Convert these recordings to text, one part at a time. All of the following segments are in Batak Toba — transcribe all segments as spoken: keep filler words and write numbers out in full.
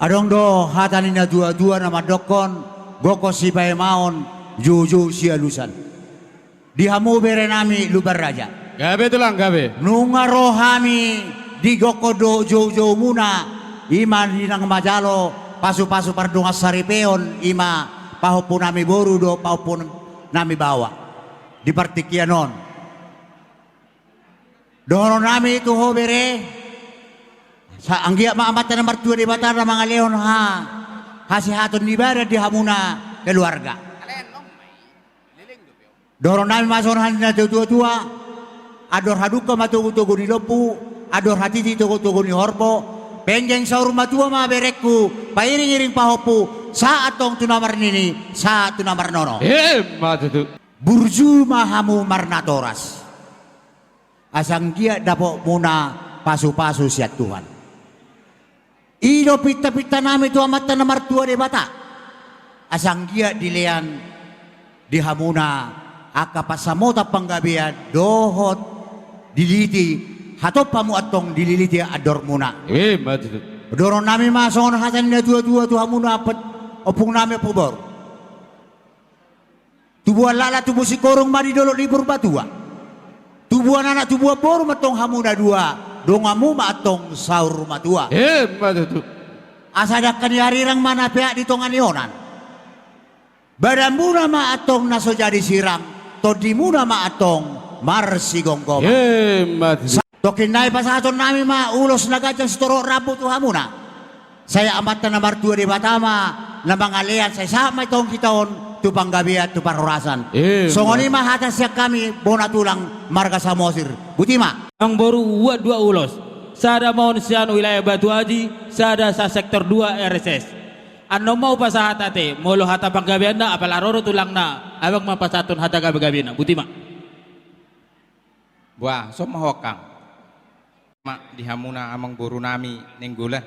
Adong do hata ni na tua-tua na mandokkon, gokhon sipaemaon, joujou sialusan. Di hamu bere nami Lumban Raja. Gabe tulang, gabe. Nunga ro hami di gokhon dohot joujoumuna, i ma di na manjalo pasu-pasu pardongan saripeon, i ma pahompu nami boru dohot pahompu nami baoa. Di partingkian on. Dohonon nami tu ho bere, sa-, anggiat ma Amanta na martua Debata na mangalehon ha-, hasehaton ni badan di hamuna keluarga. Dohonon nami ma songon hata ni na tua-tua, andor hadungka ma togu-togu ni lombu, andor hatiti togu-togu ni horbo, penggeng saur matua ma berengku, pairing-iring pahompu, sahat tong tu na marnini, sahat tu na marnono. Emma tutu. Burju ma hamu marnatoras. Asa anggiat dapotmuna pasu-pasu sian Tuhan. I do pinta-pinta nami tu Amanta na martua Debata. Asa anggiat dilean di hamuna angka pansamotan panggabean dohot diliti hatop hamu antong dililiti andormuna. Emma tutu. Dohonon nami ma songon hata ni na tua-tua tu hamuna ompung nami, ompu boru. Tubuan laklak tubu singkoru ma di dolok ni Purbatua. Tubuan anak tubuan boru ma antong hamu na dua, donganmu ma antong saur matua. Emma tutu. Asa dangka ni arirang ma na peak di tonga ni onan. Badanmuna ma antong na so jadi sirang, tondimuna ma antong marsigomgoman. Emma tutu. Tongkin nai pasahaton nami ma ulos na ganjang sitorop rambu tu hamuna. Sai Amanta na martua Debata ma na mangalean, sai sahat ma antong hita on tu panggabean tu parhorasan. Emma. Songon i ma hata sian hami bona tulang marga Samosir. Boti ma. Amang boru, buat dua ulos. Sada ma on sian wilayah Batu Aji, sada sa sektor dua R S S. Annon ma hupasahat ate, molo hata panggabeanna, apala ro do tulangna, abang ma pasahathon hata gabe-gabena. Boti ma. Boa, son ma ho angkang. Ma di hamuna amang boru nami Nainggolan.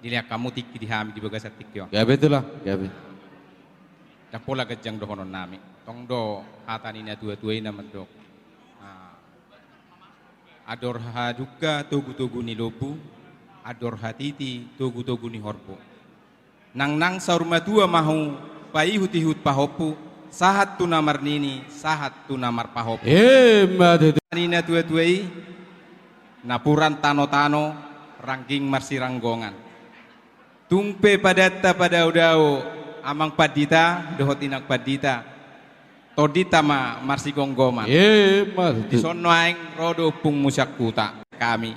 Dilehon hamu tingki di hami di bagasan tingki on. Gabe tulang, gabe. Ndang pola ganjang dohonon nami. Tong do hata ni na tua-tua i na mandok. Ah. Andor hadungka togu-togu ni lombu, andor hatiti togu-togu ni horbo. Nangnang saur matua ma hamu, paihut-ihut pahompu, sahat tu na marnini, sahat tu na marpahompu. Emma tutu. Ni na tua-tua i, napuran tano-tano, rangging marsiranggongan. Tung pe padanta padao-dao, amang pandita, dohot inang pandita, tondinta ma marsigomgoman. Emma tutu. Dison nuaeng ro do ompungmu sian huta. Hami.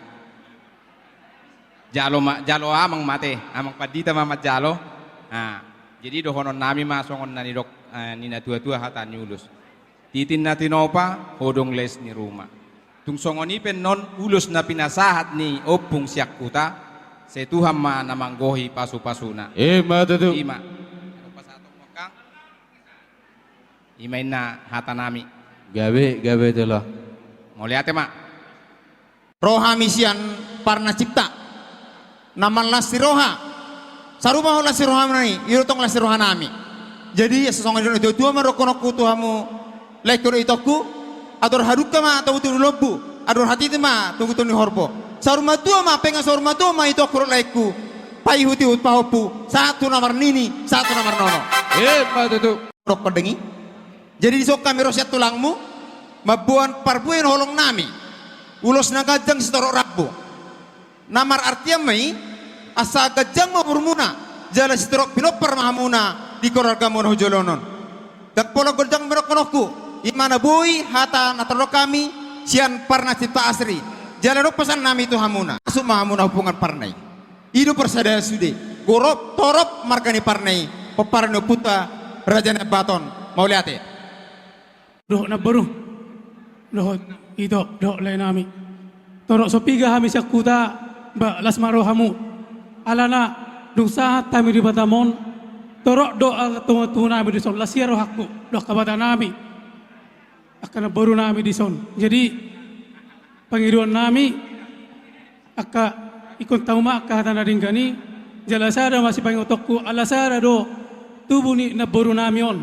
Jalo ma, jalo amang ma ate, amang pandita ma manjalo. Nah, jadi dohonon nami ma songon na nidok, eh, ni na tua-tua hata ni ulos. Titin na tinopa, hodong les ni ruma. Tung songon i pe annon ulos na pinasahat ni ompung sian huta, sai Tuhan ma na manggohi pasu-pasuna. Emma tutu. I ma. I ma inna hata nami. Gabe, gabe tulang. Mauliate ma. Ro hami sian Parna Cipta. Na manlas ni roha. Sarupa ho las ni roha nami, i do tong las ni roha nami. Jadi, asa songon i do na tua-tua ma dohononku tu hamu, laengku dohot itongku, andor hadungka ma togu-togu ni lombu, andor hatiti ma togu-togu ni horbo. Saur matua ma, penggeng saur matua ma itongku dohot laengku, paihut-ihut pahompu, sahat tu na marnini, sahat tu na marnono. Emma tutu. Dokkon dengki. Jadi dison hami ro sian tulangmu, mamboan parbue ni holong nami. Ulos na ganjang sitorop rambu. Na marartian ma i, asa ganjang ma umurmuna, jala sitorop pinompar ma hamuna di keluargamuna tu joloan on. Ndang pola ganjang ma dohononku, i ma na boi hata na tardok hami, sian Parna Cipta Asri. Jala adong pasahat nami tu hamuna. Masuk ma hamuna hupungan Parna i. I do parsadaan sude, gorop, torop, marga ni Parna i, pomparan ni ompunta, Raja Nai Ambaton, mauliate. Dohot namboru, dohot ito, dohot lae nami. Torop so piga hami sian huta, ba las ma rohamu. Alana, dung sahat hami di Batam on, torop do angka tubu-tubu nami dison, las ia rohangku, dohot angka bata nami. Angka namboru nami dison. Jadi, pangidoan nami, angka ingkon tahu ma angka hata na denggan i, jala sada ma sipangidoanku, ala sada do tubu ni namboru nami on.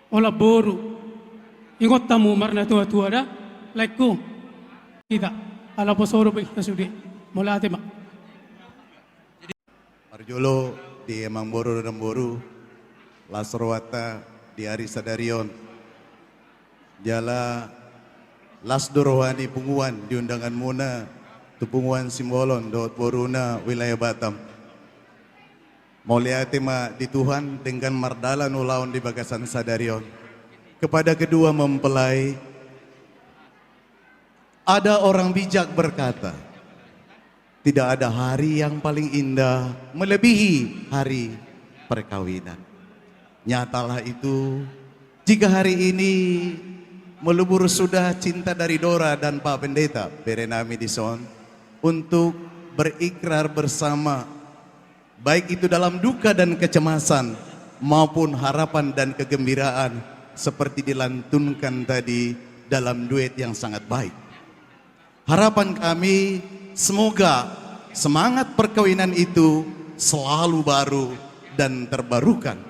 Holan boru. Ingot hamu marnatua-tua da, laengku. Hita, ala poso do pe hita sude. Mauliate ma. Parjolo di amangboru dohot namboru, las rohanta di ari sadari on. Jala las do roha ni punguan di undanganmuna tu Punguan Simbolon dohot boruna wilayah Batam. Mauliate ma di Tuhan denggan mardalan ulaon di bagasan sadari on. Kepada kedua mempelai, ada orang bijak berkata, tidak ada hari yang paling indah melebihi hari perkawinan. Nyatalah itu, jika hari ini melebur sudah cinta dari Dora dan Pak Pendeta, bere nami dison, untuk berikrar bersama, baik itu dalam duka dan kecemasan, maupun harapan dan kegembiraan, seperti dilantunkan tadi dalam duet yang sangat baik. Harapan kami, semoga semangat perkawinan itu selalu baru dan terbarukan.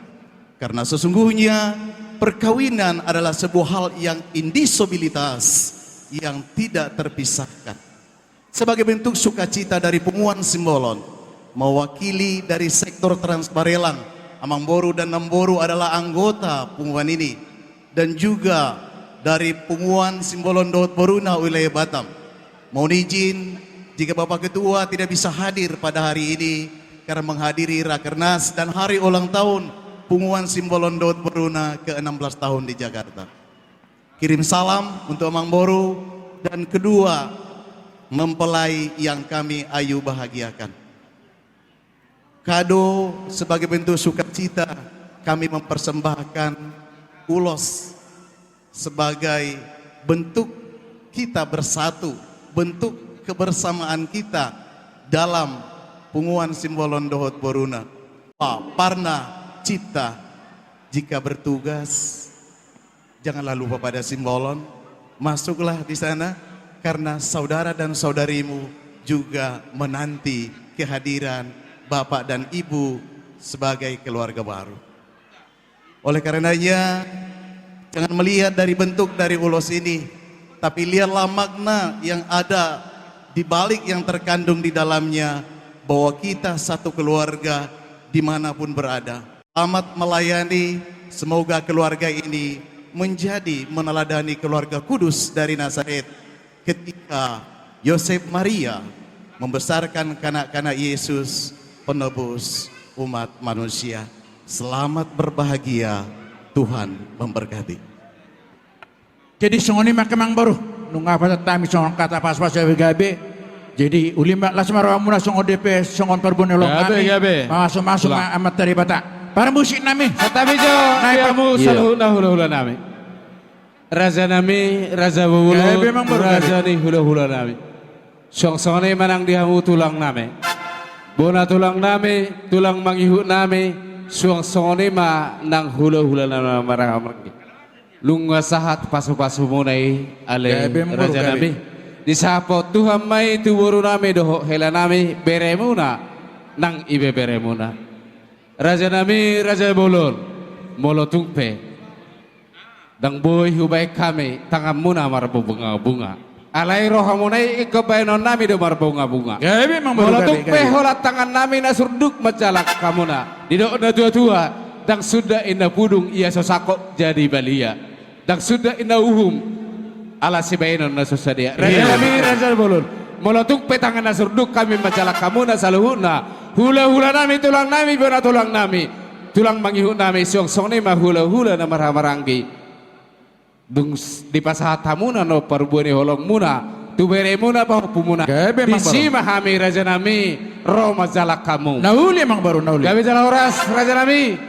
Karena sesungguhnya perkawinan adalah sebuah hal yang indisolubilitas, yang tidak terpisahkan. Sebagai bentuk sukacita dari Punguan Simbolon, mewakili dari sektor Transbarelang, amangboru dan namboru adalah anggota punguan ini, dan juga dari Punguan Simbolon dohot boruna wilayah Batam. Mohon izin, jika Bapak Ketua tidak bisa hadir pada hari ini karena menghadiri Rakernas dan hari ulang tahun Punguan Simbolon dohot boruna ke enam belas tahun di Jakarta. Kirim salam untuk amangboru dan kedua mempelai yang kami ayu bahagiakan. Kado sebagai bentuk sukacita, kami mempersembahkan ulos sebagai bentuk kita bersatu, bentuk kebersamaan kita dalam Punguan Simbolon dohot boruna. Parna Cipta, jika bertugas, janganlah lupa pada Simbolon, masuklah di sana, karena saudara dan saudarimu juga menanti kehadiran Bapak dan Ibu sebagai keluarga baru. Oleh karenanya, jangan melihat dari bentuk dari ulos ini, tapi lihatlah makna yang ada di balik yang terkandung di dalamnya, bahwa kita satu keluarga dimanapun berada. Selamat melayani, semoga keluarga ini menjadi meneladani keluarga kudus dari Nazaret ketika Yosef Maria membesarkan kanak-kanak Yesus, penebus umat manusia. Selamat berbahagia, Tuhan memberkati. Jadi songon i ma, amangboru, nunga pasahat hami songon hata pasupasu gabe. Jadi uli ma, las ma rohamuna songon dope, songon parbue ni holong nami. Gabe, gabe. Mamasumasu ma Amanta Debata. Parmusik nami. Santabi jo. Nai di hamu saluhutna hulahula nami. Raja nami, raja bolon, gabe, amangboru, gabe, raja ni hulahula nami. Suang songon i ma nang di hamu tulang nami. Bona tulang nami, tulang mangihut nami, suang songon i ma nang hulahula nami marhahamaranggi. Nunga sahat pasupasumuna i, ale, gabe, amangboru, raja, gabe, nami. Disahaphon Tuhan ma i tu boru nami dohot hela nami, beremuna nang ibeberemuna. Raja nami, raja bolon, molo tung pe ndang boi hubaen hami tanganmuna marbungabunga. Alai rohamuna i ingkon baenon nami do marbungabunga. Gabe, amangboru, gabe, gabe. Molo tung pe holan tangan nami na surduk manjalang hamuna. Didok natuatua, ndang suda inna pudung ia so sangkot jadi balia. Ndang suda inna uhum ala sibaenon na so sadia. Iya. Raja nami, raja bolon. Molo tung pe tangan na surduk hami manjalang hamuna saluhutna. Hulahula nami, tulang nami, bona tulang nami. Tulang mangihut nami, suang songon i ma hulahula na marhahamaranggi. Dung s-, dipasahat hamuna do parbue ni holongmuna tu beremuna pahompumuna. Gabe, amangboru. Disi ma hami, raja nami, ro manjalang hamu. Na uli, amangboru, na uli. Gabe jala horas, raja nami.